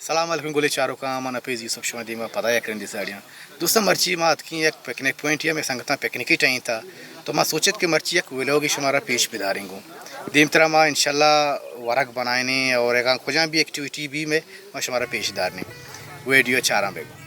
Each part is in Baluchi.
سلام علیکم گلیں چاروکاں، من حفیظ یوسف شما دیما پدا یک رندے ساڑیاں۔ دوستاں، مرچی ما اتکیں یک پکنک پوائنٹے ءَ، مئے سنگتاں پکنکے ٹہینتا، تو ما سوچت کہ مرچی یک ولاگے شمارا پیش بداریں گوں۔ دیمترا ما انشاءاللہ ورگ بنائینیں اور اگاں کجام بھی ایکٹیویٹی بھی مئے، ما شمارا پیش دارنیں۔ ویڈیو چاراں بگو۔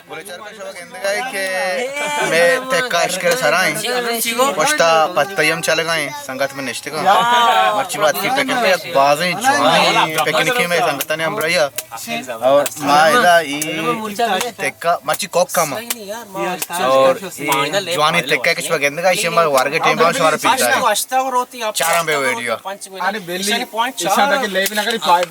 بلے چرپ شما گندگا ہے کہ مئے تکا اشکر سرائیں، پشتا پتئی ہم چلگائیں، سنگت من نشتگاں۔ مرچی بات کی پکنک، بازیں جوانیں پکنکی مئے سنگتانی ہمراہی اور ما ادا ای تکا مرچی کوک کم اور ای جوانی تکا کچھ بگندگا، ایشی ہمارا ورگ ٹیم باں شمارا پیش داریں۔ چاراں بے ویڈیو۔ ارے بیلی، ایشاں تاکہ لیب نہ کری، فائیو۔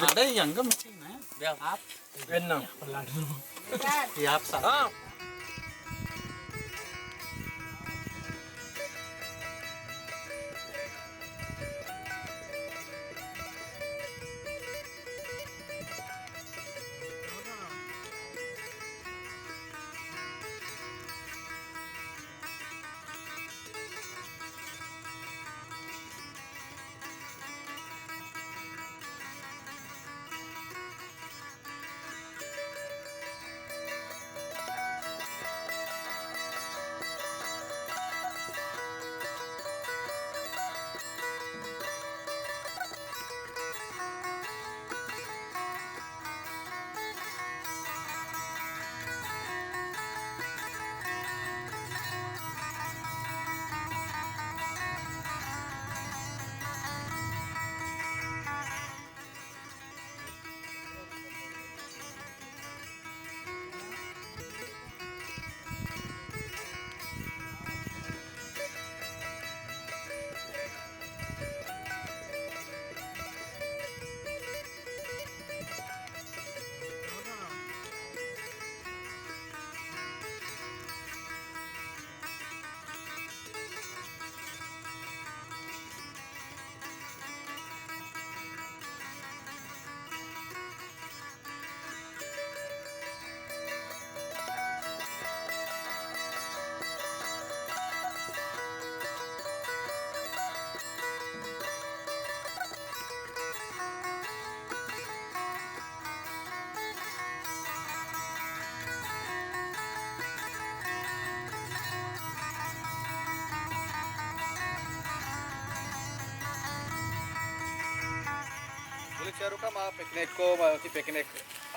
بلے چاروکاں، ما پکنک کو، ما وتی پکنک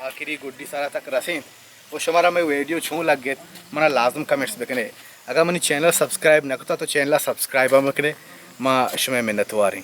آخری گڈی سرا تک رسین۔ و شمارا مئے ویڈیو چون لگت، منا لازم کمنٹس بکنے۔ اگر منی چینل سبسکرائب نہ کتا تو چینل سبسکرائب ہم بکنے، ما شمئے منتواریں۔